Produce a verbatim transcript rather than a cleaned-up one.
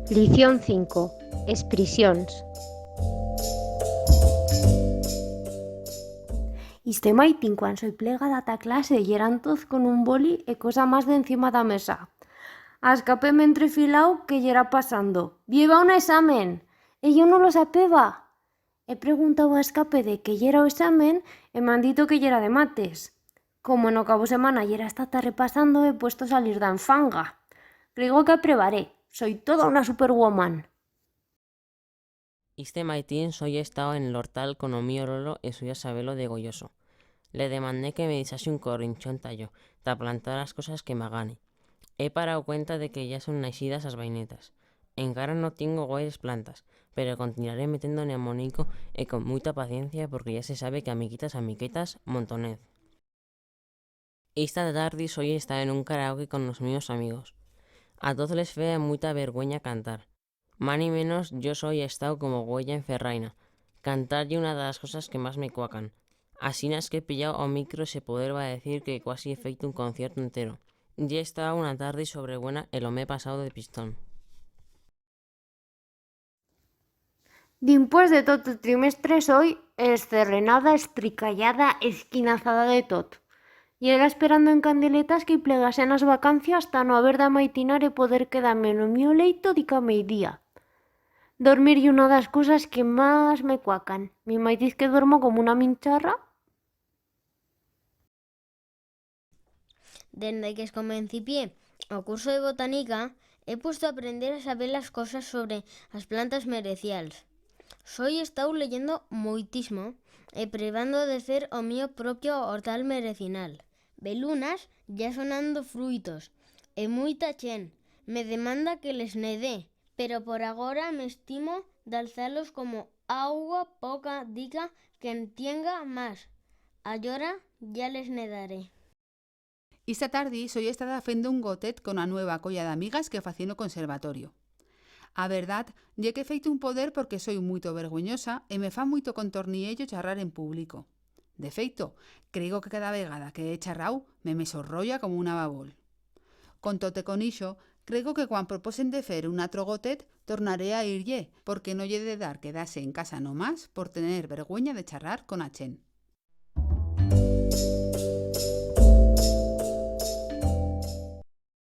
Lición cinco. Exprisions. Iste maitín, cuan soi plegada ta clase, yeran toz con un boli e cosa mas d'encima d'a mesa. A escape m'he entrefilau qué yera pasando. Bi heba un examen! E yo no lo sapeba! He preguntau a escape de qué yera o examen e m'han dito que yera de mates. Como en o cabo setmana yera estada repasando, he puesto a salir d'anfanga. Creigo que aprebaré. Soi toda una superwoman. Iste maitín soi estau en l'hortal con o mío lolo e soi a saber-lo de goyoso. Le demandé que me deixase un corrinchón ta yo, ta plantar as cosas que m'agane. He parau cuenta de que ya son naixidas as vainetas. Encara no tiengo guaires plantas, pero continuaré metendo-ne amonico e con muita paciencia porque ya se sabe que a miquitas a miquitas, montonez. Ista tardi soi estau en un karaoke con os míos amigos. A toz les feba muita vergüenya cantar. Manimenos yo soi estau como güella en ferraina. Cantar ye una d'as cosas que mas me cuacan. Asinas que he pillau o micro se poderba decir que cuasi he feito un concierto entero. Ye estau una tardi sobrebuena e lo m'he pasau de pistón. Dimpués de tot o trimestre soi escerrenada, estricallada, esquinazada de tot. Yera esperando en candeletas que i plegasen as vacancias ta no haber d'amaitinar e poder quedar-me en o mío leito dica meidía. Dormir ye una d'as cosas que mas me cuacan. Mi mai diz que duermo como una mincharra. Dende que escomencipié o curso de botanica, he puesto a aprender a saber las cosas sobre as plantas merecials. Soi estau leyendo moitismo e prebando de fer o mío propio hortal merecinal. Belunas ya son dando fruitos, e muita chent me demanda que les nede, pero por agora m'estimo d'alzar-los como augua poca dica que'n tienga mas. Allora ya les nedaré. Ista tardi soi estada fendo un gotet con a nueva colla d'amigas que facien o conservatorio. A verdat ye que he feito un poder porque soi muito vergüenyosa e me fa muito contorniello charrar en publico. De feito, creigo que cada vegada que he charrau me, me sorrolla como una babol. Con tot e con ixo, creigo que cuan proposen de fer un atro gotet, tornaré a ir-ie, porque no ye de dar quedar-se en casa nomás por tener vergüenya de charrar con a chent.